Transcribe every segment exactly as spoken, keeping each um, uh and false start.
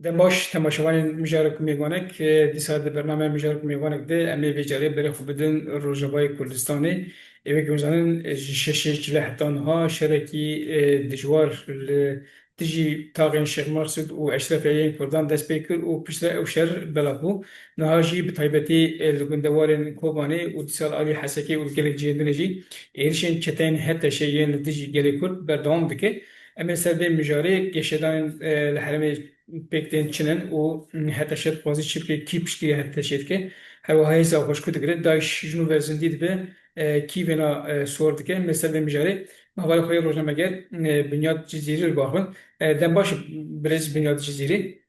Dem baş temaşevanên Mijarek û Mêvanek, e, dîsa di bername Mijarek û Mêvanek de em ê vê carê berê xwe bidin Rojavayê Kurdistanê. Ê wekî hûn zanin, e, ji şeşê çile heta niha şerekî, e, dijwar li dijî taxên Şêx Meqsûd û Eşrefê yên Kurdan dest pê kir û piştre ew şer belav bû. Niha jî bi taybetî, e, li gundewarên Kobanê û dîsa li alî Hesekê û li gelek cihên din jî êrişên çeteyên H T Ş'ê yên li dijî gelê Kurd berdewam dike. Em ê ser vê mijarê geşedanên, e, li herêmê pêk tên çi ne û H T Ş dixwaze çi bike, kî piştgiriya H T Ş'ê dike? Her wiha hêza xwe ji ku digire, DAIŞ ji nû ve zindî dibe, e, kî vêna, e, sor dike? Em ê ser vê mijarê bi hevalê xwe yê rojnameger, e, Binyat Cizîrî li ba xwe bin. E, dem baş birêz Binyat Cizîrî.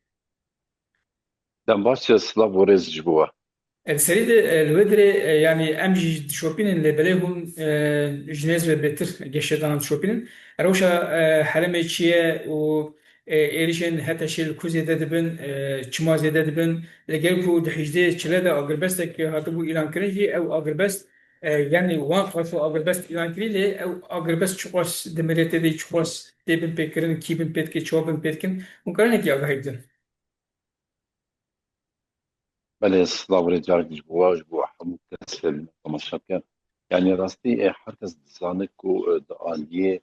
Dem baş, silav û rêz ji bo we. E, di serî de, e, li wê dirê, e, yanî em jî dişopînin, lê belê hûn, e, ji nêz ve bêtir geşedanan dişopînin. Rewşa, e, herêmê çi ye û, e, êrişên H T Ş'ê li ku zêde dibin, e, çima zêde dibin? Li gel ku di hîjdê çile de agirbestek hatibû îlankirin jî, ew agirbest, e, yanî wan qas û agirbest îlankirî, lê ew agirbest çiqas di miletê de çiqas tê binpêkirin, kî binpê dike, çawa binpê dikin? Hûn karin wekî agahî bidin? Belê, silav û rêz carek ji bo we, ji bo hemû kesên temaşeker. Yanî rastî, e, her kes dizane ku, e, di aliyê,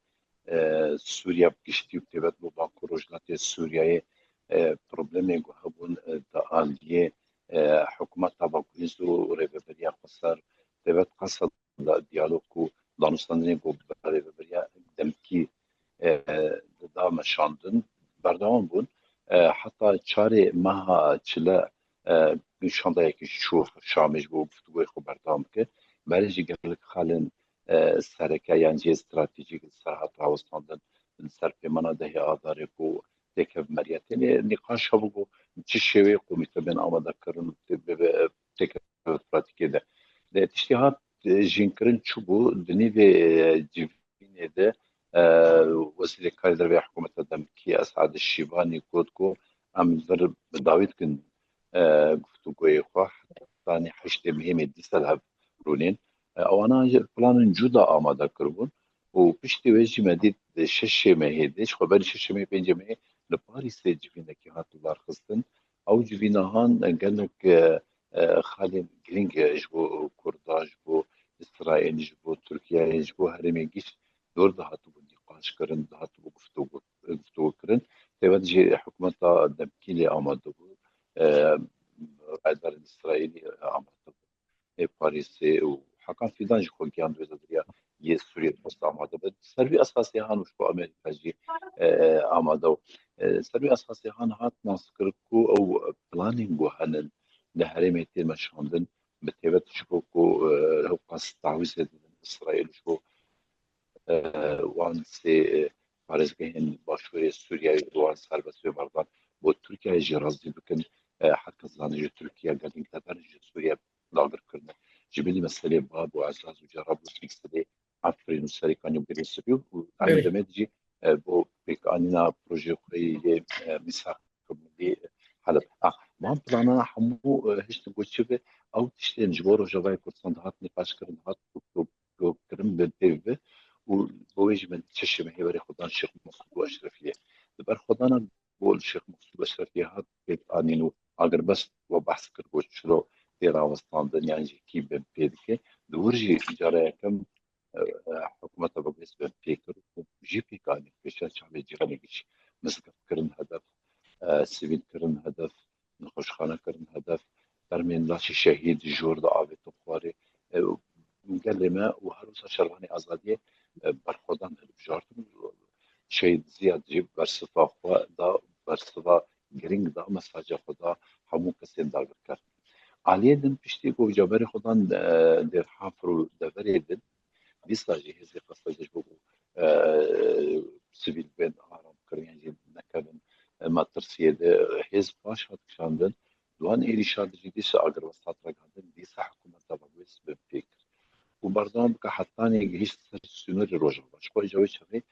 e, Sûriya bi giştî û bi taybet bo Bakur Rojhilatê Sûriyeyê, e, problemê ku hebûn, e, di aliyê, e, hikûmeta Bakurîz û rêveberiya xweser, taybet qaseda diyalog û danûstandinê ku bi rêveberiya demkî, e, da meşandin, berdewam bûn. E, heta çarê meha çile, e, şandayekî çû Şamê ji bo guftûgoyê xwe berdewam bike. Berê jî gelek xalên, e, sereke yan jî stratejîk li ser hat rawestandin, li ser pêmana dehê Adarê ku têkev meriya tenê nîqaş hebû ku çi şêweyê komîte bên amade kirin û tê-, bibe, têkev pratîkê de. Lê tiştê hat, e, jînkirin çi bû, di nîvê, e, civînê de, e, Wezîrê Karê Derve ya hikûmeta demkî Esad Şîvanî got ku em vir bi dawî dikin, e, guftûgoyê xwe, hetanî heştê mehê me dîsa li hev rûnên. E, ewana jî planên cuda amade kiribûn û piştî wê jî me dît di şeşê mehê de, ji xwe berî şeşê mehê, pêncê mehê li Parîsê civînekî hat lidarxistin. Ew civîna han gelek, e, e, xalên girîng ji bo Kurda, ji bo Îsraîl, ji bo Tirkiyeyê, ji bo herêmê gîş dor dihatibû nîqaş kirin, dihatibû guftûgo, guftûgo kirin. Têbet jî hikûmeta demkî lê amade bû, e, rayedarên Îsraîlî amade bû. Ê Parîsê û Hakan Fîdan jî xwe giyan wê de diriya yê Sûriyê dihosta amade be. Ser vî esasê han û ji bo Amerîka jî, e, amade bû. E, ser vî esasê han hat naskirin ku ew planên ku henin li herêmê tên meşandin, bi taybet ji bo ku, e, ew qas tawîzê didin Îsraîl ji bo, e, wan sê, e, parêzgehên başûrê Sûriyeyê ji bo wan serbest wê berdan bo Tirkiyeyê jî razî bikin. E, her kes dizane ji Tirkiye gelek dever ji Sûriye dagir kirine. Ji bilî meselê Bab û Ezaz û Cerab û Silsilê Efrîn û Serêkanî û Girê Spî û Belê. Demê jî, e, bo pêkanîna projeyê xwe yê, e, mîsaq milî Heleb. Ah, van plana hemû, e, hiştin ku çi be, ew tiştên ji bo Rojavayê Kurdistan dihat nîqaş kirin, dihat guftûgo kirin, bi pê ve û bo wê jî me çeşê me hêverê xwedan Şêx Mesûd û Eşrefiyê. Di ber xwedana ku li Şêx Mesûd Eşrefiyê hat pêk anîn û agirbest we behs kir ku çilo tê rawestandin yan jî kî bin pê dike. Di wir jî cara yekem, e, e, hikûmeta Bagûyê bin pê kir û jî pêk anîn pêşiya çavê cîranê gişt mizgift kirin hedef, e, sivîl kirin hedef, nexweşxane kirin hedef, termên laşê şehîd jor diavêtin xwarê. E, gelê me û her wisa şervanê azadiyê, e, berxwedan hilbijartin. Şehîd Ziyad jî bersiva xwe da, bersiva girîng da, mesaja xwe da hemû kesên dagirker. Aliyê din piştî ku caberê xwedan, e, Dêrhafir û deverê din, dîsa jî hêzê qeseda ji bo ku, e, sivîl bên aram kirin yan jî nekevin, e, metirsiyê de hêz baş hat kişandin. Di wan êrîşa de jî dîsa agirbest hat ragihandin, dîsa hikûmeta Bagûyê bin pê kir. Û berdewam bike hetanî gihîşt ser sînorê Rojava. Ji xwe ji wê çaxê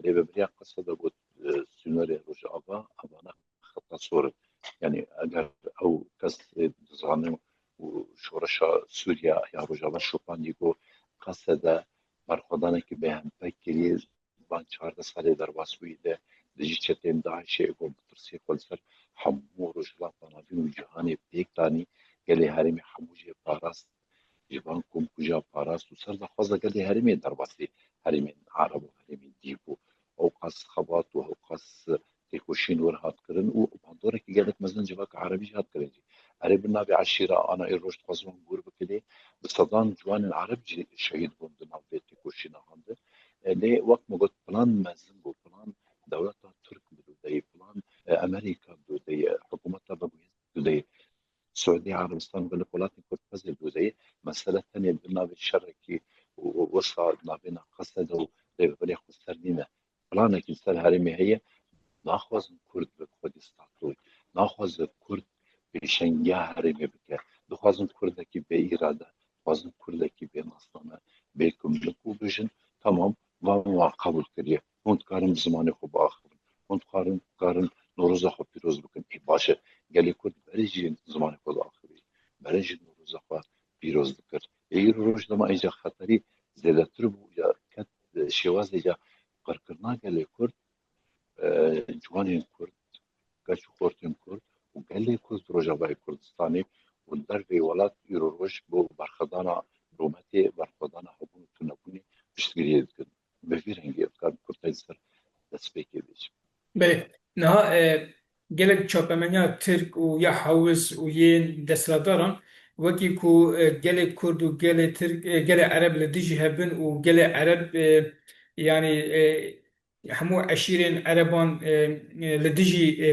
rêveberiya qeseda got, e, sînorê Rojava, evana xeta sor in. Yanî eger ew kes, e, dizane û şoreşa Sûriya ya Rojava şopandî ku qeseda berxwedanekî bêhempe kiriye, van çardeh salê derbasbûyî de dijî çetên DAIŞê got bi tirsê xwe li ser hemû Rojhilata Navîn û cîhanê pêk danî, gelê herêmê hemû jê parast, ji van komkujiya parast û ser daxwaza gelê herêmê derbasî herêmên Ereb û herêmên dî bû. Ewqas xebat û ewqas têkoşîn wir hat kirin û bandorekî gelek mezin civaka Erebî jî hat kirin jî. Erê bi navê eşîra ana îroj dixwazin wan gûr bikirê, bi sedan ciwanên Ereb jî şehîd bûn di nav vê têkoşîna han de. E, lê wek me got, plan mezin bû, plan dewleta Tirk bi dû de ye, plan, e, Amerîka bi dû de ye, hikûmeta Bagûyê bi dû de ye. Siûdî Erebistan û gelek welatên Kurd xwezê bi dû de ye. Mesele tenê di navê şerekî û, û wisa navêna Qesede û Rêveberê Xweser nîne. Planekî li ser herêmê heye, naxwazin Kurd bi xwedî statûyê, naxwaze Kurd pêşengiya herêmê bike. Dixwazin Kurdekî bê îrade, dixwazin Kurdekî bê nasname, bê kimlik û bijin, temam, van wan qebûl kiriye. Hûn dikarin bi zimanê xwe biaxivin. Hûn dikarin, dikarin Newroza xwe pîroz bikin. Ê, baş e, gelê Kurd berê jî zimanê xwe diaxivî. Berê jî Newroza xwe pîroz dikir. Ê, îro roj dema êca xeterî zêdetir bû, ya ket şêwazê ya qirkirina gelê Kurd, e, ciwanên Kurd, keç û xortên Kurd û gelê Kurd Rojavayê Kurdistanê û dervê welat îro roj bo berxwedana rûmetê, berxwedana hebûn û tunebûnê piştgiriyê dikin. Bi vî rengî ez dikarim kurtayî ser destpêkê bêjim. Belê. Niha, e, gelek çapemeniya Tirk û ya Hewz û yên desthilatdaran, wekî ku, e, gelê Kurd û gelê Tirk, e, gelê Ereb li dijî hev bin û gelê Ereb, e, yanî, e, hemû eşîrên Ereban, e, e, li dijî, e,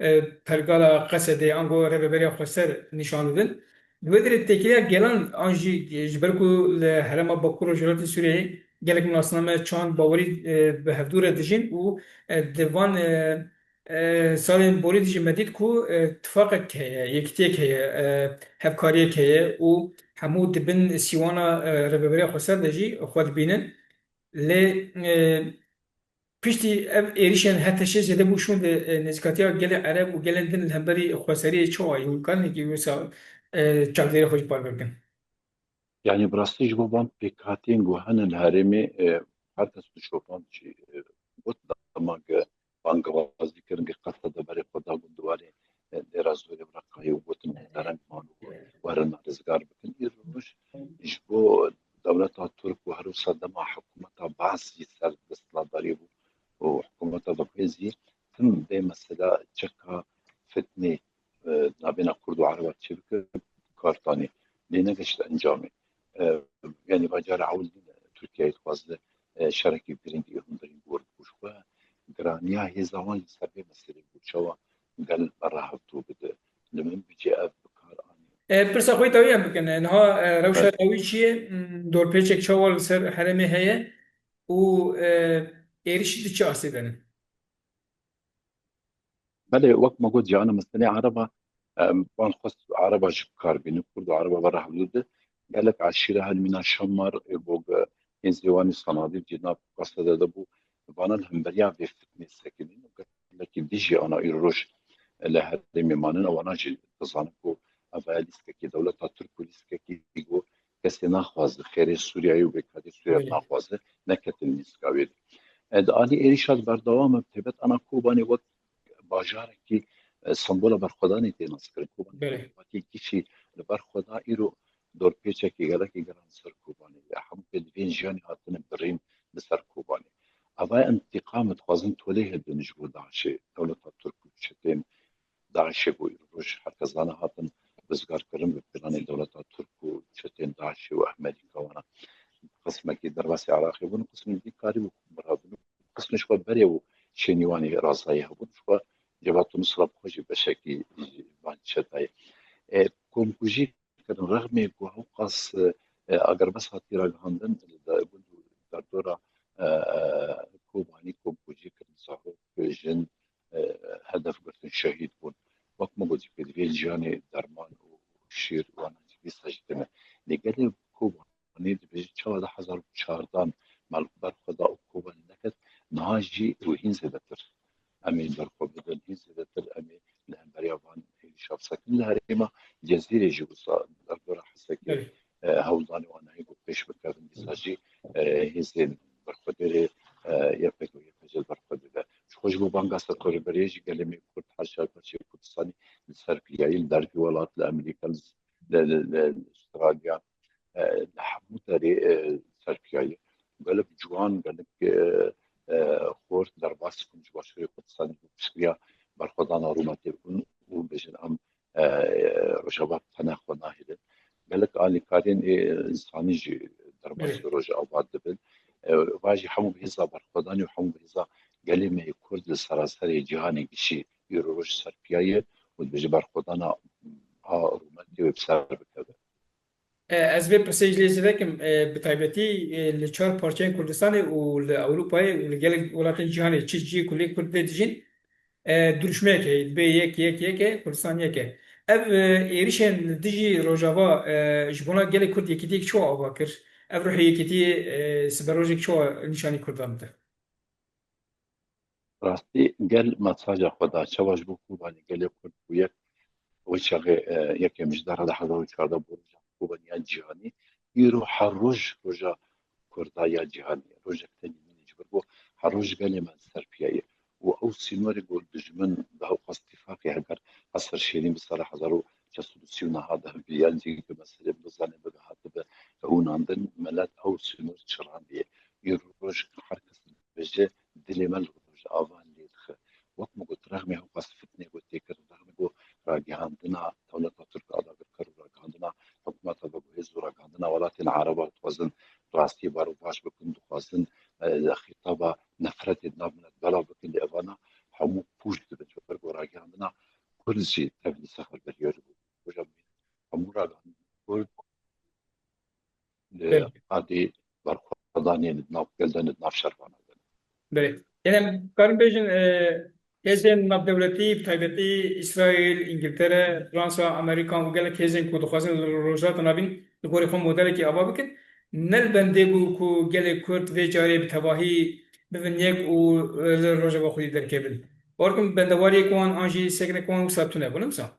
e, pergala Qesedê ango Rêveberiya Xweser nîşan didin. Li wê derê têkiliya gelan an jî, e, ji ber ku li herêma Bakur Rojhilatê Sûriyeyê gelek nasname, çand, bawerî, e, bi hevdû re dijîn û, e, di van, e, e, salên borî de jî me dît ku, e, tifaqek heye, yekitiyek heye, e, hevkariyek heye û hemû di bin sîwana, e, Rêveberiya Xweser de jî xwe dibînin. Lê, e, piştî ev êrişên H T Ş zêde bû şûn de, e, nêzîkatiya gelê Ereb û gelên din li hemberî xweseriyê çawa ye? Hûn karin wekî wisa, e, çavdêrê xwe jî parve bikin? Yanî bi rastî ji bo van pêkhatiyên ku hene li herêmê, e, her kes dişopand jî, e, got dema ku bangewazî kirin ku Qesede berê xwe da gundiwarê, e, Dêra Zorê û Reqayê û gotin dereng man û werin rizgar bikin. Îro roj ji bo dewleta Tirk û her wisa dema hikûmeta Baas jî ser desthilatdariyê bû û hikûmeta Bakurê jî tim vê mesela çeka fitnê, e, navêna Kurd û Ereba çêbike, kar tanê. Lê negeşt encamê. E, yanî va cara ewil nîne Tirkiyeyê dixwaze, e, şerekî girîng ê hundirîn bor bû. Ji xwe giraniya hêza wan li ser vê meselê bû. Çawa gel berahevtû bide? Li min bicê ev bi kar anî. E, pirsa xwe dawî em bikin. E, niha, e, rewşa dawî çi ye? Hmm, dorpêçek çawa li ser herêmê heye? Û, e, êrişî di çi astê de ne? Belê, wek me got, cihana meselê Ereba, em, van xwest Ereba ji kar bînin, Kurd û Ereba ve re hevdû de. Gelek eşîre hene mîna Şamar, ê, bo ge, ên Zêwanî Sanadî, cî nav Qesede de bû. Vana li hemberiya vê fitnê sekinîn û gelekî dijî ana îro roj li herêmê manin. Ewana jî dizanin ku ev e lîstekî dewleta Tirk û lîstekî ku kesê naxwaze, xêrê Sûriyeyê û bêkarî Sûriye Belê. naxwaze, neketin lîska wê de. E, di alî êrîşa di berdewam e, taybet ana Kobanê wek bajarekî, e, sembola berxwedanê tê naskirin. Kobanê Belê. Wekî gişî li ber xwe da, îro dorpêçekî gelekî giran li ser Kobanê ye. Hemû pêdiviyên jiyanê hatine birîn li ser Kobanê. Eva întîqam dixwazin tolê hebin ji bo DAIŞê. Dewleta Tirk û çetên DAIŞê ku îro roj herkes zane hatin rizgarkirin bi planê dewleta Tirk û çetên DAIŞê û Amerîka wana qismekî derbasî Iraqê bûn, qismekî karî bû birabûn, qismê ji xwe berê û şênîwanê razayî hebûn, ji xwe Cebhat Nusra bi xwe jî beşekî ji van çetayê. E, komkujî kirin, rexmê ku hewqas, e, agerbest hatî ragihandin, li de-, gund û derdora, e, e, Kobanî komkujî kirin, zarok, jin, e, hedef girtin, şehîd bûn. Wek min got, pêdiviyên jiyanê derman û şîr û wana jî dîsa jî tune. Lê gelê Kobanê dibêje çawa du hezar û çardan me li ber xwe da û Kobanê neket, niha jî û hîn zêdetir. Em ê ber xwe bidin, hîn zêdetir em ê li hemberiya van êrîşa bisekin. Li herêma Cezîrê jî wisa derdora Hesekê, Belê. e, hewldanê wan heye ku pêş bikevin, dîsa jî, e, hêzên berxwedêrê e, Y P G, Y P G li ber xwe dibe. Ji xwe ji bo banga serxweberiyê jî gelê me Kurd her çar parçeyê Kurdistanê li ser piyayî, li dervî welat, li Amerîka, li, li, li, li Australya, e, li hemû derê, e, ser piyayî. Gelek ciwan, gelek, e, e, xort derbas bûn ji Başûrê Kurdistanê, bi piştgiriya berxwedana rûmetê bûn û bêjin em, e, Rojava bi tena xwe nahêlin. Gelek alîkariyên ê însanî jî derbasî Rojava dibin. E, va jî hemû bi hêza berxwedanê û hemû bi hêza gelê me yê Kurd li seraserê cîhanê gişî îro roj ser piya ye û dibêje berxwedana a rûmetê wê bi ser bikeve. E, ez vê pirsê ji lê zêde kim, e, bi taybetî, e, li çar parçeyên Kurdistanê û li Ewropayê û li gelek welatên cîhanê çi cihê ku lê Kurd tê dijîn, e, dirûşmeyek heye, dibê yek, yek, yek e, Kurdistan yek e. Ev, e, êrişên li dijî Rojava, e, ji bona gelê Kurd yekîtiyek çawa ava kir? Ev ruhê yekîtiyê, e, siberojek çawa nîşanî Kurdan dide? Rastî gel mesaja xwe da. Çawa ji bo Kobanê gelê Kurd bû yek, wê çaxê, e, yekê Mijdara di hezar û çardeh bû roja Kobanê ya cîhanî. Îro her roj roja Kurda ya cîhanî ye. Rojek tenê nîne ji ber ku her roj gelê me li ser piya ye. Û ew sînorê ku dijmin bi ew qas tîfaqê heger Qesr Şêrîn bi sala hezar û şeş sed û sî û neh de bi yan jî bi meselê bi zanê bibe hatibe hewûnandin, milet ew sînor çirandiye. Îro roj her kes dibêje dilê me li Rojava lê dixe. Wek min got, rexmê ew qas fitnê ku tê kirin, rexmê ku ragihandina dewleta Tirk a dagirker û ragihandina hikûmeta veguhêz û ragihandina welatên Ereba dixwazin rastiyê berovaj bikin, dixwazin, e, xîtaba nefretê di nav milet belav bikin, lê evana hemû pûç dibin. Ji ber ku ragihandina Kurd jî tevlî sexerberiyê bû. Roja hemû ragihandin Kurd li Belê. qadê berxwedanê ne, di nav gel de ne, di nav şervana de ne. Belê. Yanî em karin bêjin, e, hêzên navdewletî, bi taybetî Îsraîl, Îngiltere, Fransa, Amerîka û gelek hêzên ku dixwazin li Rojhilata Navîn li gorî xwe modelekî ava bikin, ne li bendê bû ku gelê Kurd vê carê bi tevahî bibin yek û, e, li rojeva xwedî derkevin. Bawer dikim bendewariyek wan an jî sekinek wan wisa tune bû, ne wisa?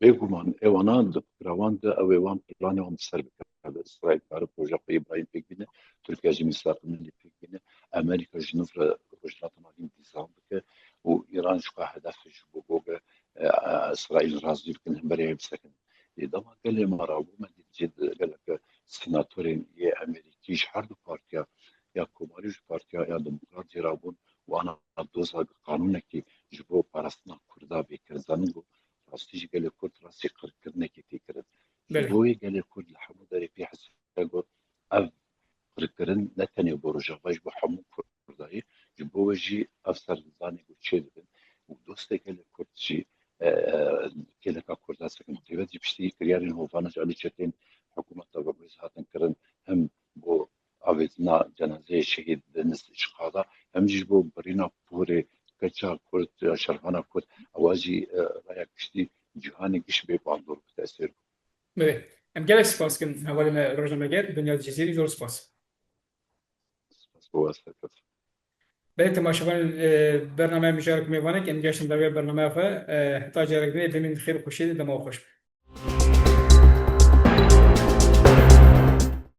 Bêguman, ê wana di fikra wan de, ew ê wan planê wan bi ser bikeve. Îsraîl kare projeya xwe yê birayî pêk bîne, Tirkiye jî mîsaq milî pêk bîne, Amerîka ji nû re Rojhilata Navîn dîzan bike û Îran ji xwe hedef ji bo goge, e, e, Îsraîl razî bikin, hemberê wê bisekinin. Lê dema gelê me rabû, me dît jî gelek senatorên yê Amerîkî ji her du partiya, ya Komarî û ji partiya ya Demokrat jî rabûn û ana doza qanûnekî ji bo parastina Kurda bê kirin. Zanin ku rastî jî gelê Kurd rastî qirkirinekê tê kirin. Ji Belê. bo wê gelê Kurd li hemû derê pê hesê got, ev qirkirin ne tenê bo Rojava, ji bo hemû Kurda ye. Ji bo wê jî ev serhildanê ku çêdibin û dostê gelê Kurd jî, e, e, kêleka Kurda sekin. Taybet jî piştî kiryarên hovana ji alî çetên hikûmeta veguhêz hatin kirin, hem bo avêtina cenazeyê şehîd Deniz ji qada, hem jî ji bo birîna porê keça Kurd ya şervana Kurd, ewa jî, e, raya giştî cîhanê giş bê bandor bi tesîr bû. Belê. Em gelek spas dikin hevalê me rojnameger Binyat Cizîrî, zor spas. Spas bo we serkeftin. Belê temaşevanên, e, bernameya Mijarek û Mêvanek, em gehiştin dervê bernameya xwe, e, heta carek dinê, demên xêr û xweşiyê de dema xweş be.